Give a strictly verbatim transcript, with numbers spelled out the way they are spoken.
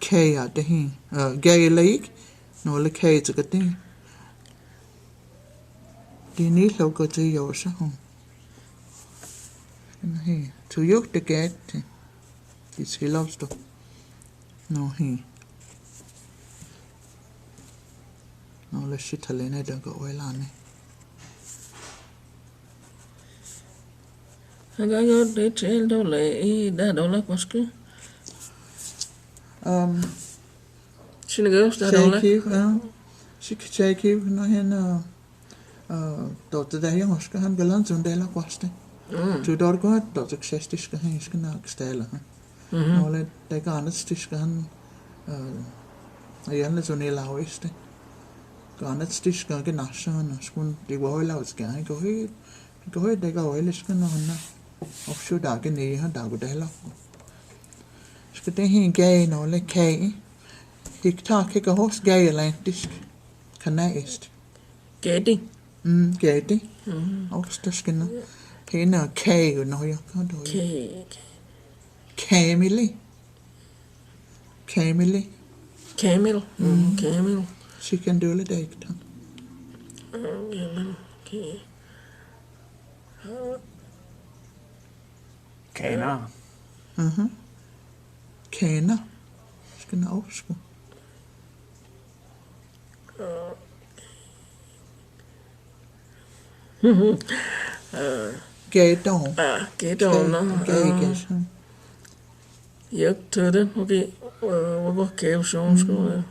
K a te hi. Gay la ik. No le K a te. Ti ni lo ko ti yo sa ho. Hi. Tu yo te ke ti. Ti si lo sto. No hi. No le si tale ne da ko oela ne. Aga yo de chel do le i da do la kwaske. Um, Sine ga da do la. Cheki, uh, si cheki no hen, uh, uh, to te da yo ska han galan zun de la kwaste. Mm. Tu dor ko to te ksestiska hen ska na kstela. Mhm. No le te ganat stiska han, uh, ayan le zun i la weste. Ganat stiska ke nasan, skun di wa la wes ke ai ko hi. Ko hi de ka oel iska no na. Opsyon da ke ni ha da ko de la. Iska te hi ke no le ke. Hik ta ke ka hos ke la tisk. Kana ist. Keti. Mm, keti. Mm. Ops ta iska no. Hi no ke no ya ka do. Ke, ke. Kemili. Kemili. Kemil. Mm, kemil. She can do it, Ekta. Mm, kemil. Ke. Kena. Mhm. Kena. Iska na osko. Keto. Ah, keto, no? Ke, ke, ke. Yak tøden, okay. Wa ko ke ushon, ushon.